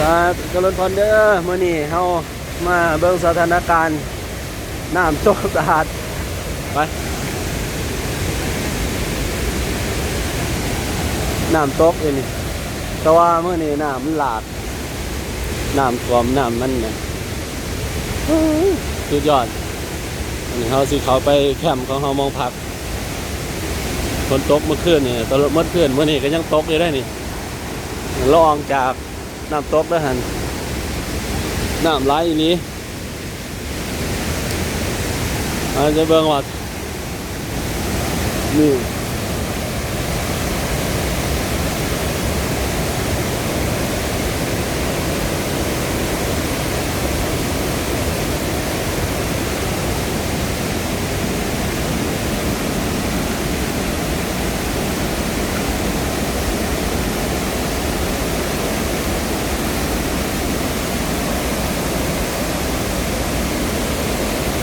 ສາທຸ ຈະເລີນພອນເດີ. ມື້ນີ້ເຮົາມາເບິ່ງສະຖານະການນ້ຳຕົກສະຫາດ ໄປ ນ້ຳຕົກຢູ່ນີ້ ແຕ່ວ່າມື້ນີ້ນ້ຳມັນຫຼາກ ນ້ຳຖ້ວມ ນ້ຳມັນນະ ສຸດຍອດ. ອັນນີ້ເຮົາຊິເຂົ້າໄປແຄມຂອງເຮົາ ໝ່ອງພັກ. ຝົນຕົກເມື່ອຄືນນີ້ ຕະຫຼອດໝົດຄືນ ມື້ນີ້ກໍຍັງຕົກຢູ່ເດ້ນີ້ ລອງຈາກນ້ຳຕົກເດີຫັ້ນ ນ້ຳຫຼາຍອີ່ຫຼີ. ອາ ຈະເບິ່ງວ່າ ນີ້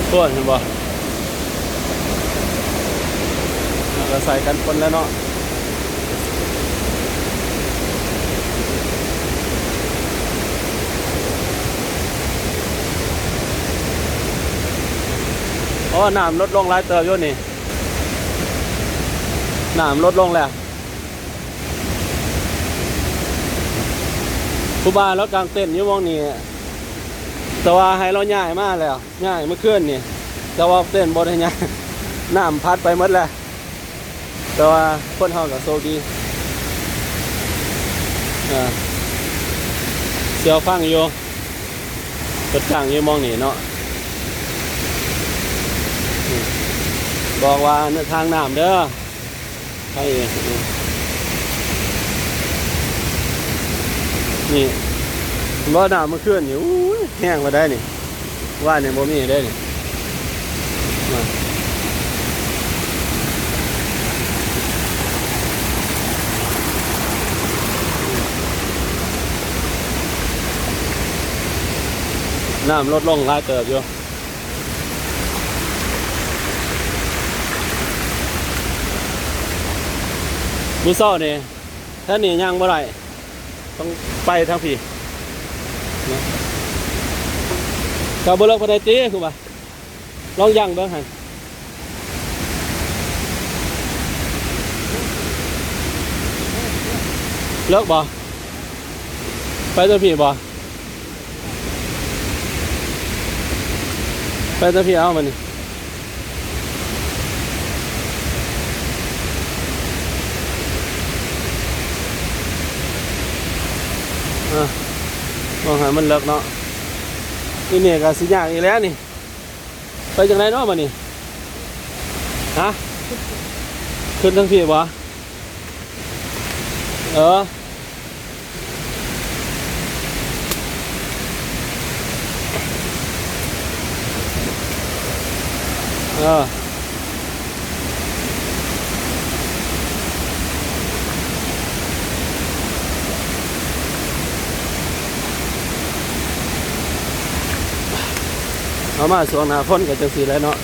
ໂອ້ຍ ເຫັນບໍ່? ມັນກໍໃສ່ກັນຝົນແລ້ວເນາະ. ໂອ້ ນ້ຳລົດລົງຫຼາຍເຕີບຢູ່ນີ້ ນ້ຳລົດລົງແລ້ວ. ຄູບາລາວກາງເຕັນຢູ່ໝ່ອງນີ້ ແຕ່ວ່າໃຫ້ລາວຍ້າຍມາແລ້ວ ຍ້າຍເມື່ອຄືນນີ້ ແຕ່ວ່າເຕັນບໍ່ໄດ້ຍ້າຍ ນ້ຳພັດໄປໝົດແລ້ວ. ແຕ່ວ່າຄົນເຮົາກໍໂຊກດີ ເອີ ເຊື່ອຟັງຢູ່ ເພິ່ນກາງຢູ່ໝ່ອງນີ້ເນາະ. ບອກວ່າທາງນ້ຳເດີ ໄປ ນີ້ ເຫັນບໍ່ ນ້ຳເມື່ອຄືນນີ້ ອູ້ຍ ແຮງປານໃດນີ້. ວານນີ້ບໍ່ມີເດ້ນີ້ ມາ ນ້ຳລົດລົງຫຼາຍເຕີບຢູ່. ມື້ເຊົ້ານີ້ ທາງນີ້ຍ່າງບໍ່ໄດ້ ຕ້ອງໄປທາງພີ້ເນາະ. ກໍບໍ່ເລິກປານໃດຕິ ຄືວ່າ ລອງຍ່າງເບິ່ງຫັ້ນ ເລິກບໍ່? ໄປທາງພີ້ບໍ່? ໄປທາງພີ້ເອົາ ມານີ້ ອາ ມອງຫາມັນເລິກເນາະ. ອີ່ເມກກໍຊິຍາກອີກແລ້ວນີ້ ໄປຈັ່ງໃດເນາະບາດນີ້ ຮະ? ຂຶ້ນທາງພີ້ບໍ່? ເອີ ເອີ ເອົາມາຊ່ວງໜ້າຝົນກໍຈັ່ງຊີ້ແຫຼະເນາະ.